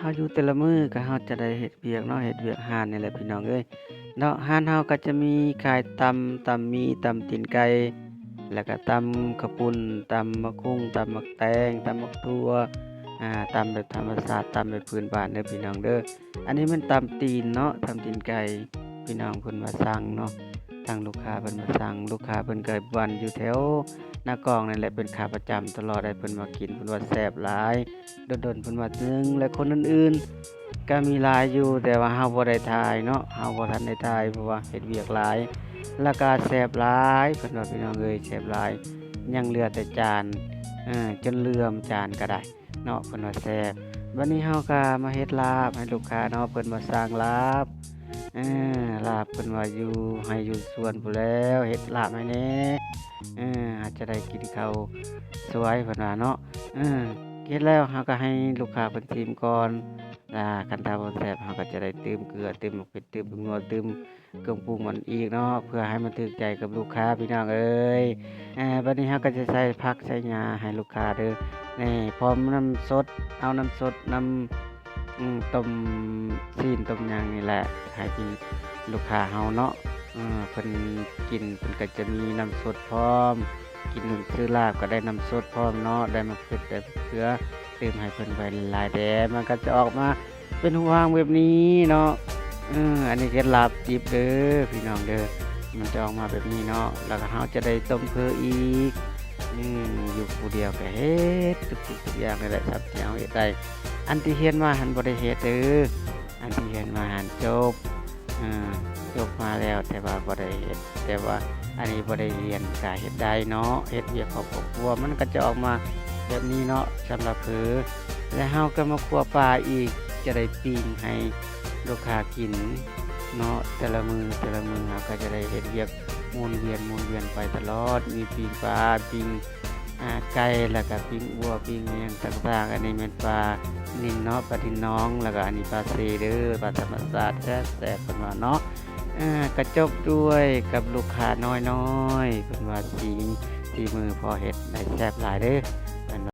ເຮົາຢູ່ແຕ່ລະມື້ກໍເຮົາຈະໄດ້ເຮັດວຽກເນາະ ເຮັດວຽກຮ້ານນີ້ແຫຼະພີ່ນ້ອງເອີຍເນາະ. ຮ້ານເຮົາກໍຈະມີຂາຍຕຳ ຕຳໝີ່ ຕຳຕີນໄກ່ ແລ້ວກໍຕຳເຂົ້າປຸ້ນ ຕຳໝາກຫຸ່ງ ຕຳໝາກແຕງ ຕຳໝາກຖົ່ວ ອາ ຕຳແບບທຳມະຊາດ ຕຳແບບພື້ນບ້ານເດີພີ່ນ້ອງເດີ. ອັນນີ້ແມ່ນຕຳຕີນເນາະ ຕຳຕີນໄກ່ ພີ່ນ້ອງເພິ່ນມາສັ່ງເນາະ ທາງລູກຄ້າເພິ່ນມາສັ່ງ ລູກຄ້າເພິ່ນກໍບ້ານຢູ່ແຖວນາກອງນັ້ນແຫຼະ ເປັນຂາປະຈຳຕະຫຼອດ ໃຫ້ເພິ່ນມາກິນ ເພິ່ນວ່າແຊບຫຼາຍ ດົນໆເພິ່ນມາເທື່ອໜຶ່ງ ແລະຄົນອື່ນໆກໍມີຫຼາຍຢູ່ ແຕ່ວ່າເຮົາບໍ່ໄດ້ຖ່າຍເນາະ ເຮົາບໍ່ທັນໄດ້ຖ່າຍ ເພາະວ່າເຮັດວຽກຫຼາຍ ແລ້ວກໍແຊບຫຼາຍ ເພິ່ນວ່າພີ່ນ້ອງເອີຍ ແຊບຫຼາຍ ຍັງເຫຼືອແຕ່ຈານ ເອີ ຈົນເຫຼືອມຈານກໍໄດ້ ເນາະ ເພິ່ນວ່າແຊບ. ບັດນີ້ເຮົາກໍມາເຮັດລາບໃຫ້ລູກຄ້າເນາະ ເພິ່ນວ່າສັ່ງລາບ ເອີ ລາບເພິ່ນວ່າຢູ່ໄຮ່ຢູ່ສວນພຸ້ນແລ້ວ ເຮັດລາບໃຫ້ແດ່ ເອີ ເຮົາຈະໄດ້ກິນເຂົ້າສວຍ ເພິ່ນວ່າເນາະ. ເອີ ເຮັດແລ້ວເຮົາກໍໃຫ້ລູກຄ້າເພິ່ນຊີມກ່ອນ ລະຄັນຖ້າບໍ່ແຊບ ເຮົາກໍຈະໄດ້ຕື່ມເກືອ ຕື່ມໝາກເຜັດ ຕື່ມຜົງນົວ ຕື່ມ ເຄື່ອງປຸງມັນອີກເນາະ ເພື່ອໃຫ້ມັນຖືກໃຈກັບລູກຄ້າພີ່ນ້ອງເອີຍ. ເອີ ບັດນີ້ເຮົາກໍຈະໃສ່ຜັກໃສ່ຫຍ້າໃຫ້ລູກຄ້າເດີ ນີ້ ພ້ອມນ້ຳສົດ ເອົານ້ຳສົດ ນ້ຳ ອືມ ຕົ້ມຊີ້ນຕົ້ມຫຍັງນີ້ແຫຼະ ໃຫ້ກິນລູກຄ້າເຮົາເນາະ ເອີ ເພິ່ນກິນ ເພິ່ນກໍຈະມີນ້ຳສົດພ້ອມ ກິນ ຊື້ລາບກໍໄດ້ນ້ຳສົດພ້ອມເນາະ ໄດ້ໝາກເຜັດ ໄດ້ເກືອ ຕື່ມໃຫ້ເພິ່ນໄປຫຼາຍໆແດ່ ມັນກໍຈະອອກມາ ເປັນຮູບຮ່າງແບບນີ້ເນາະ ເອີ ອັນນີ້ເຮັດລາບດິບເດີພີ່ນ້ອງເດີ ມັນຈະອອກມາແບບນີ້ເນາະ ແລ້ວກໍເຮົາຈະໄດ້ຕົ້ມເຝີອີກ ອືມ ຢູ່ຜູ້ດຽວກໍເຮັດທຸກສິ່ງທຸກຢ່າງນີ້ແຫຼະ ສ່ຳທີ່ເຮົາເຮັດໄດ້ ອັນທີ່ຮຽນມາຫັ້ນບໍ່ໄດ້ເຮັດເດີ ອັນທີ່ຮຽນມາຫັ້ນຈົບ ເອີ ຈົບມາແລ້ວ ແຕ່ວ່າບໍ່ໄດ້ເຮັດ ແຕ່ວ່າອັນນີ້ບໍ່ໄດ້ຮຽນ ກະເຮັດໄດ້ເນາະ ເຮັດວຽກຂອງຄອບຄົວ ມັນກໍຈະອອກມາແບບນີ້ເນາະ ສຳລັບເຝີ ແລະເຮົາກໍມາຂົ້ວປາອີກ ຈະໄດ້ປີ້ງໃຫ້ລູກຄ້າກິນເນາະ ແຕ່ລະມື້ ແຕ່ລະມື້ເຮົາກໍຈະໄດ້ເຮັດວຽກໝູນວຽນ ໝູນວຽນໄປຕະຫຼອດ ມີປີ້ງປາ ປີ້ງ ອາ ໄກ່ ແລ້ວກໍປີ້ງອົ່ວ ປີ້ງຫຍັງຕ່າງໆ ອັນນີ້ແມ່ນປານິນເນາະ ປານິນໜອງ ແລ້ວກໍອັນນີ້ປາເຊເດີ ປາທຳມະຊາດ ແຊບໆ ເພິ່ນວ່າເນາະ. ອາ ກະຈົບດ້ວຍກັບລູກຄ້ານ້ອຍໆ ເພິ່ນວ່າສີ ສີມືພໍ່ເຮັດໄດ້ແຊບຫຼາຍເດີ